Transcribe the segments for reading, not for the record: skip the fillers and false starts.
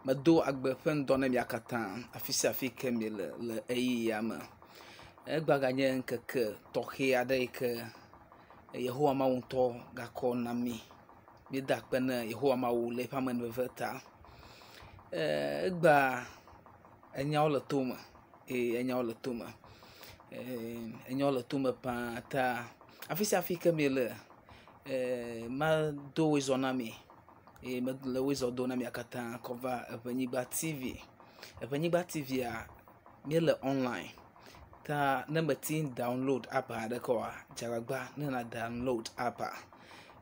Medo agbe ƒe ŋdɔ ne mia katã afi sia afi ke miele le ʋeyiʋia me. Egbea ganye ŋkeke tɔxɛ aɖe yi ke Yehowa Mawu ŋutɔ gakɔ na mí. Míeda akpe na Yehowa Mawu le eƒe amenuveve ta. Eee egbea enyawo le tome eye enyawo le tome. Ee enyawo le tome paa ta afi sia afi ke miele ee mado wòezɔ na mi eye mele wòezɔ dom na mia katã kɔ va Eŋenyigba TV. Eŋenyigba TVa míele online ta ne mète download app aɖeke oa, dze agbagba ne na download appa.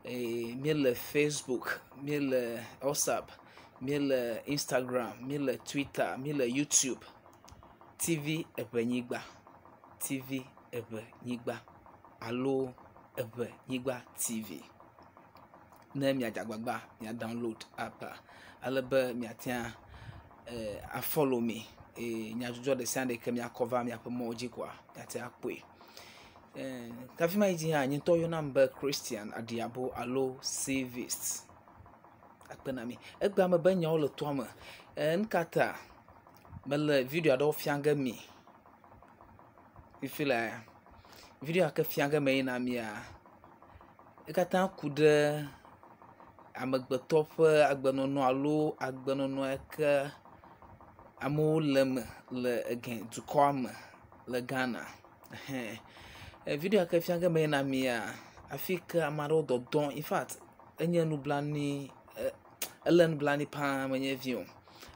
Eye míele Facebook, míele WhatsApp, míele Instagram, míele Twitter, míele YouTube. TV Eŋenyigba, TV Eŋenyigba alo Eŋenyigba TV. Ne miadze agbagba mia download appa ale be miatea e afollow mi eye nyadzɔdzɔ ɖe sia ɖe ke miakɔ va miaƒe mɔwo dzi koa miate akpɔe. E hafi mayi dzi hã nye ŋutɔ yɔnam be Christian Adiabo alo Cvist. Akpe na mi. Egbea mebe nyawo le toa me. E nu ka ta mele video aɖewo fia ge mi fifi laa. Video ya ke fia ge meyina mia, wo katã ku ɖe amegbetɔ ƒe agbenɔnɔ alo agbenɔnɔ yi ke amewo le eme le ege dukɔa me le Ghana. Ɛhɛ. Video ya ke fia ge meyina mia, afi ke ame aɖewo dɔdɔm infact enye nublanui elé nublanui paa menye vi o.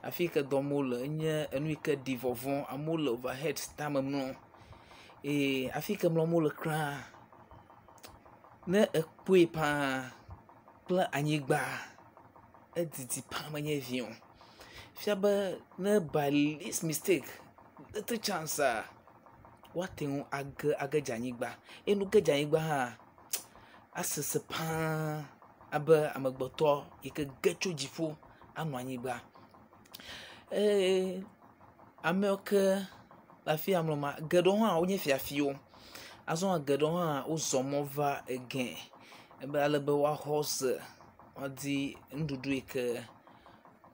Afi yi ke dɔm wole enye enu yi ke ɖi vɔvɔ̃. Amewo le overhead tame mlɔm eye afi yi ke mlɔm wole kura ne ekpɔe paa kple anyigba edidi paa menye vi o. Fia be ne by least mistake little chance a woate ŋu age age dze anyigba eye ne woge dze anyigba hã asese paa abe amegbetɔ yi ke ge tso dziƒo anɔ anyigba. Eye amewo ke le afi ya mlɔm geɖewo hã wonye fiafiwo. Azɔ hã geɖewo hã wozɔ mɔ va ege ebe ale be woaxɔ ze woadi nuɖuɖu yi ke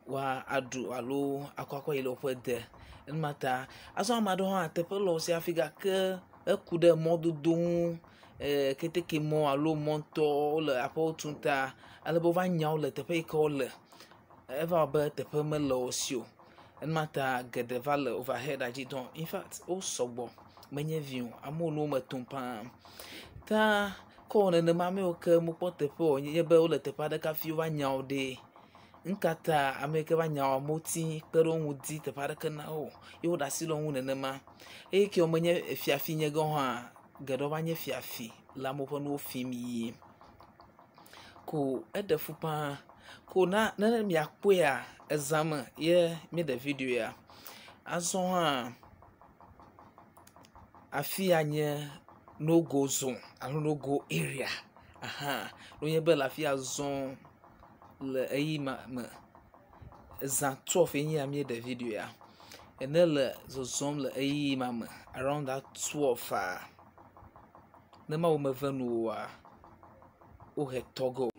woaɖu alo akɔ akɔ yi ɖe woƒe de. Ema ta azɔ ame aɖewo hã teƒe le wo si hafi gake eku ɖe mɔdodo ŋu ee keteke mɔ alo mɔ ŋutɔ wole aƒewo tum ta ale be wova nya wo le teƒe yi ke wole. Eva wɔ be teƒe mele wo si o. Ema ta geɖe va le overhead dzi dɔm. Infact wo sɔgbɔ menye vi o. Amewo le wo me tom paa. Ta ke wɔ nenema ame yiwo ke mekpɔ teƒe o nye be wole teƒe aɖe hafi wova nya wo ɖe. Nu ka ta ame yi ke va nya woa meti kpe ɖe wo ŋu di teƒe aɖeke na wo o ye woɖe asi le wo ŋu nenema. Eyi ke menye fiafi nye ge o hã geɖewo va nye fiafi le amewo ƒe nuwo fim yim. Ko eɖe fu paa. Ko na ne miakpɔea ezã me ye míeɖe video ya. Azɔ hã afi ya nye no go zone alo no go area. Aha wonye be le afi ya zɔm le ʋeyiʋi ma me. Ezã 12 ye nye ya míeɖe video ya. Ne le zɔzɔm le ʋeyiʋi ma me around that 12 ne Mawu meve nuwò oa, wohe tɔ ge o.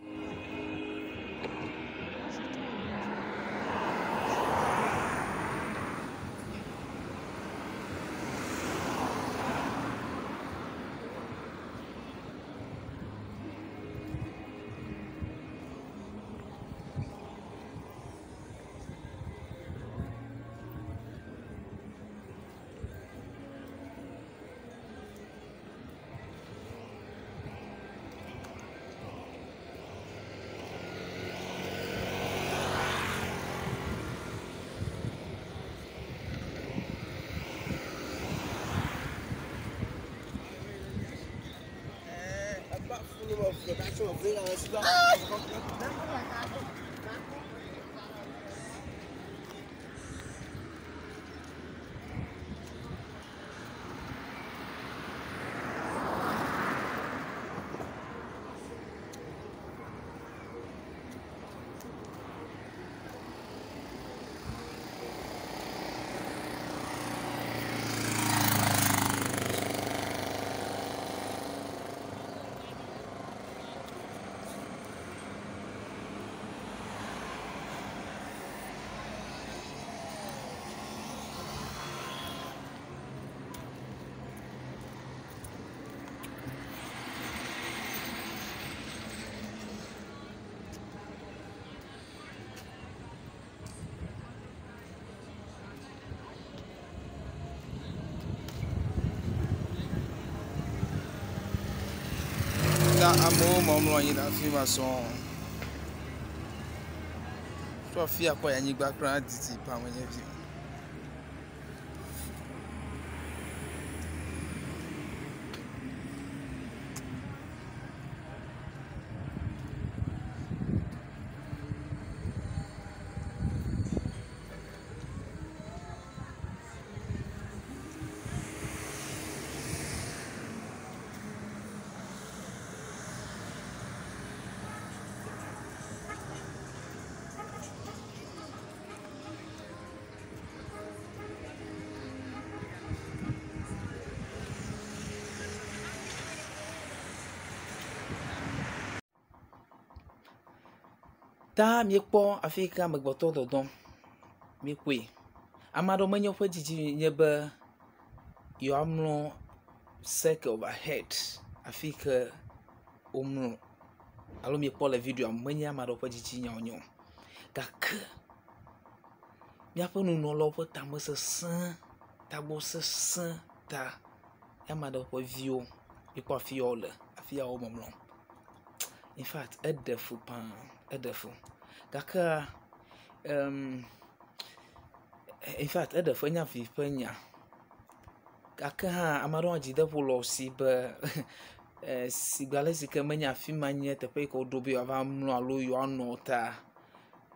Amewo mɔmlɔ anyi ɖe afi ma sɔŋ. Tso afi ya kɔ yi anyigba kura didi paa menye vi o. Ta míekpɔ afi yi ke amegbetɔ dɔdɔm. Míekpɔe. Ame aɖewo menye woƒe didi nye be yewoamlɔ circle overhead afi yi ke womlɔ alo miekpɔ le videoa me menye ame aɖewo ƒe dzitsinya wonye o. Gake míaƒe nunɔlawo ƒe tamesesẽ, tagbɔsesẽ ta ye ame aɖewo ƒe viwo mikpɔ afi ya wole, afi ya wo mɔmlɔm. Infact eɖe fu paa, eɖe fu. Gake em infact eɖe fu enye avi ƒe nya. Gake hã ame aɖewo hã dzideƒo le wo si be sigbe ale si ke menye afi ma nye teƒe yi ke woɖo be yewoava mlɔ alo yewoanɔ o ta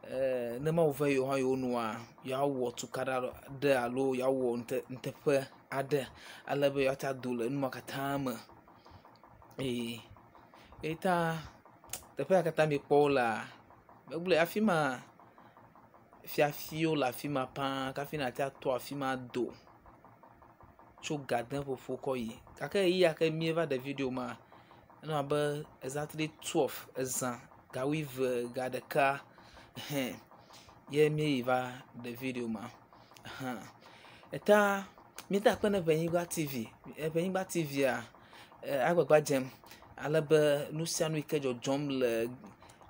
ne Mawu ve yewo hã yewo nɔa, yewoawɔ tukaɖa ɖe alo yewoawɔ nuteƒe aɖe ale be yewoate ado le nu ma katã me. Eye eyi ta teƒe ya katã miekpɔ wo lea, megblɔe afi ma fiafiwo le afi ma paa kafi nate ato afi ma do tso ga ade ƒoƒo kɔ yi. Gake ɣeyiɣi ya ke míeva ɖe video ma, enɔ abe exactly 12 ezã ga wuieve ga ɖeka hẽ ye míeyi va ɖe video ma. Hã. Eta míeda akpe na Ʋenyigba TV. Ʋenyigba TV-a agbagba dzem ale be nu sia nu yi ke dzɔdzɔm le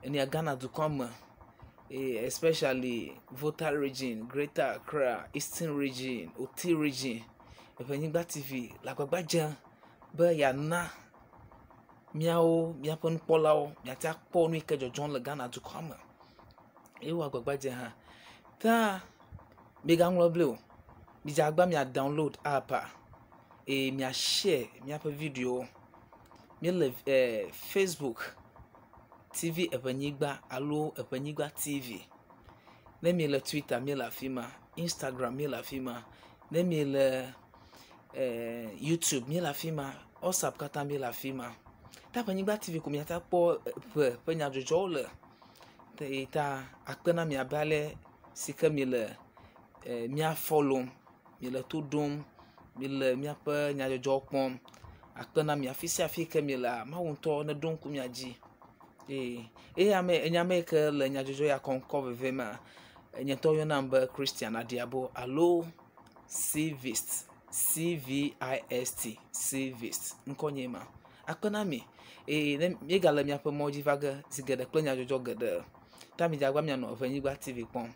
enia Ghana dukɔa me especially Volta region, Greater Accra, Eastern region, Oti region, Ʋenyigba TV le agbagba dzem be yeana míawo míaƒe nukpɔlawo miate akpɔ nu yi ke dzɔdzɔm le Ghana dukɔa me. Eye wo agbagba dzem hã. Ta migaŋlɔ be o. Midze agbagba mia download app-a eye mia share míaƒe videowo. Míele Facebook TV Eʋenyigba alo Eʋenyigba TV. Ne miele Twitter míele afi ma, Instagram míele afi ma, ne miele YouTube míele afi ma, WhatsApp katã míele afi ma. Ta Eʋenyigba TV ko miate akpɔ ʋe ƒe nyadzɔdzɔwo le. Eyi ta akpe na mi abe ale si ke miele mía follow, miele to ɖom, miele míaƒe nyadzɔdzɔwo kpɔm. Akpe na mi afi sia afi yi ke mielea, Mawu ŋutɔ neɖo ŋku mia dzi. Eye ame enye ame yi ke le nyadzɔdzɔ ya kɔm kɔ veve mea, nye ŋutɔ woyɔnam be Christian Adiabo alo Cvist, C-V-I-S-T, Cvist. Ŋkɔ nye ma. Akpe na mi eye ne míegale miaƒe mɔ dzi va ge zi geɖe kple nyadzɔdzɔ geɖe. Ta midze agbagba mianɔ Ʋenyigba TV kpɔm.